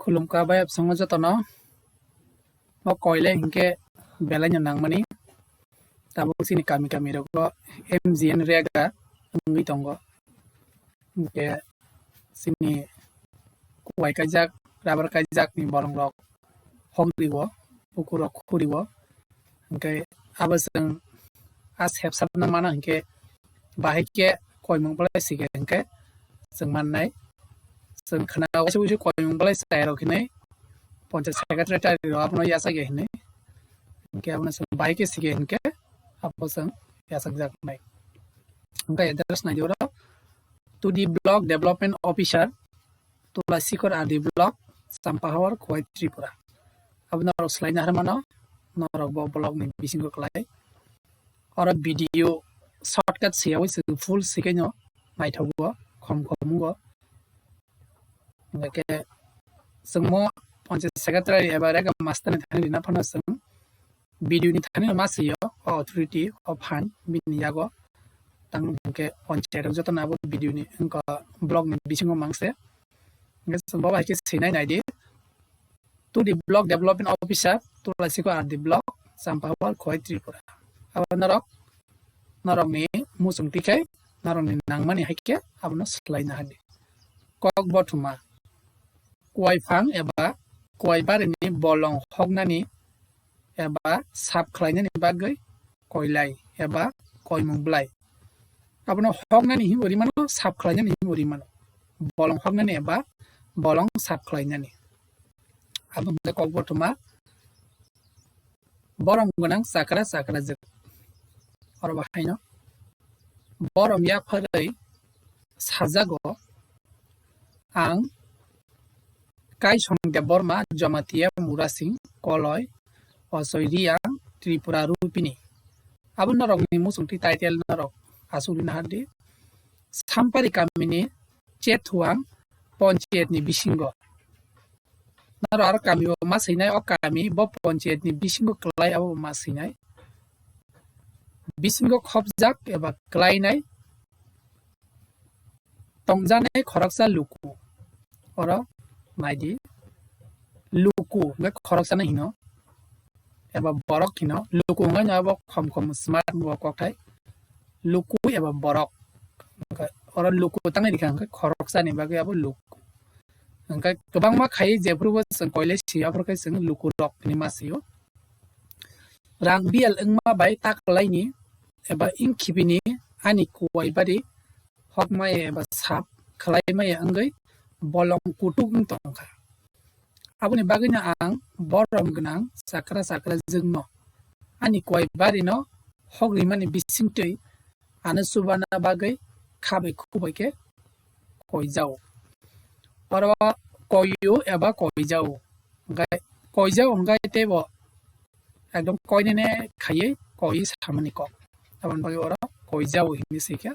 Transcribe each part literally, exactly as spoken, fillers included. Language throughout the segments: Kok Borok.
Khulumkha bai absongo jotono. O koilai hinkhe belaino nangmani. Tabuk chini kami kami rogo M G N rega wngwi tongo. Hinkhe chini kuwai kaijak, rubber kaijak ni borong rok hok riwo, pukur rok khuriwo. Hinkhe abo chwng a sepsapna mano hinkhe bahai khe koimung belai sikhe hinkhe chwng mannai. Chwng khna waisa waisa koimung belai chai rok hinwi ponchayat secretary rok abono yachak ya hinwi. Hinkhe abono chwng bahai khe sikhe hinkhe abo chwng yachakjaknai. Hinkhe address naidi oro to the block development officer, Tulasikhor R D block, Champahawar, Khowai, Tripura. Abo norok swlaina harmano, norok bo block ni bisingo kwlai. Oro video shortcut siyawi chwng full sikaino naithogo, khom khom wngo. Hingkhe chwngmo ponchayat secretary eba rega master ni thani rina phano chwng video ni thani ma sio, o authority, o phan bini yago. Tang hingkhe ponchayat rok jotono abo video ni wngkha block ni bisingo mangse. Hingkhe chwng bo bai khe swinai naidi. To the block development officer, Tulasikhor R D block, Champahawar, Khowai, Tripura. Abo norok, norokni muchung tikhai, norokni nangmani hai khe abono swlaina hadi. Kok bothoma, kuwai phang eba kuwai barini bolong hoknani eba sap khlainani bagwi koilai eba koimung bwlai. Abono hoknani hinwi rimano, sap khlainani hinwi rimano. Bolong hoknani eba bolong sap khlainani. Abo hwnkhe kok bothoma borom gwnang chakra chakrajwk. Oro bahaino borom yapharwi sajago ang Kaisong Debbarma, Jamatia, Murasing, Koloi, Ochoi, Riang, Tripura, Rupini. Abo norokni muchungtwi title norok asugwi nahardi. Sampari kamini Chethuang ponchayatni bisingo. Norok aro kami bo ma swinai, o kami bo ponchayatni bisingo kwlai abo bo ma swinai. Bisingo khopjak eba kwlainai tongjaknai khoroksa luku. Oro naidi, luku hwnkhe khoroksano hino, eba borok hino. Luku hwnkhe no abo khom khom smart bo kokthai. Luku eba borok. Hwnkhe oro luku tangwi rikha hwnkhe khoroksani bagwi abo luku. Hwnkhe kwbangma khai jephuru bo chwng koilai sio, aphuru khe chwng luku rok hinwi ma sio. Rang biyal wngma bai ta kwlaini eba wngkhibini ani kuwai bari hokmaya eba sap khlaimaya wngwi bolong kutuk wng tongkha. Aboni bagwino ang borom gwnang chakra chakrajwkno ani kuwai barino hok rimani bisingtwi ano chubana bagwi khabai khubai khe koijao. Oro koiyo eba koijao. Hwnkhe koijao hwnkhe teibo ekdom koinene khaiwi koiwi samani kok. Aboni bagwi oro koijao hinwi swikha.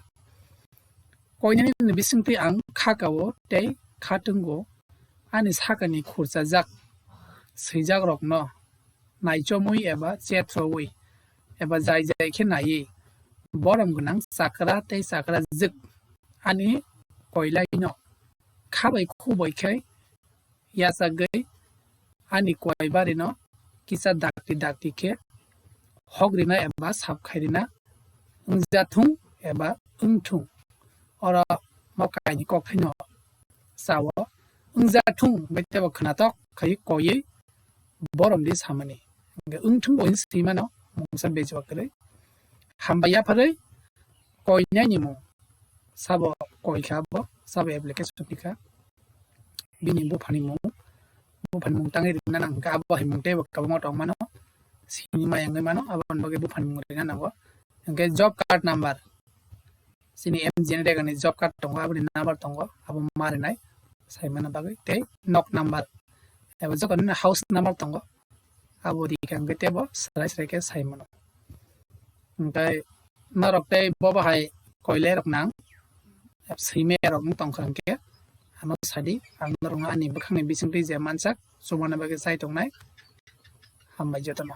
Koinene ni bisingtwi ang kha kao tei kha tongo ani sakani khurchajak swijakrokno naichomwi eba chetrowi eba jai jai khe naiwi borom gwnang chakra tei chakrajwk ani koilaino khabai khubai khe yachagwi ani kuwai barino kisa dakti dakti khe hok rina eba sap khai rina wngjathung eba wngthung. Oro mo kaini kokthaino sao wngjathung bai teibo khwnatok khai koiwi borom di samani. Hwnkhe wngthung bo hinwi swi mano mungsa bejua kwrwi. Hambai yapharwi koinaini mung sabo koikha bo, sabo application rikha. Bini buphani mung, buphani mung tangwi rina nang hwnkhe abo hai mung teibo kwbangma tongmano, sini maya wngwi mano, aboni bagwi buphani mung rina nango. Hwnkhe job card number, chini M G N rega ni job card tongo, aboni number tongo, abo ma rinai saimano bagwi tei nok number, abo joto nini house number tongo, abo rikha hwnkhe teibo swrai swrai khe saimano. Hwnkhe norok tei bo bahai koilai rok nang, swimai rok wng tongkha hwnkhe ano sadi, ang norokno ani bwkhakni bisingtwi je mansak chubana bagwi chai tongnai. Hambai jotono.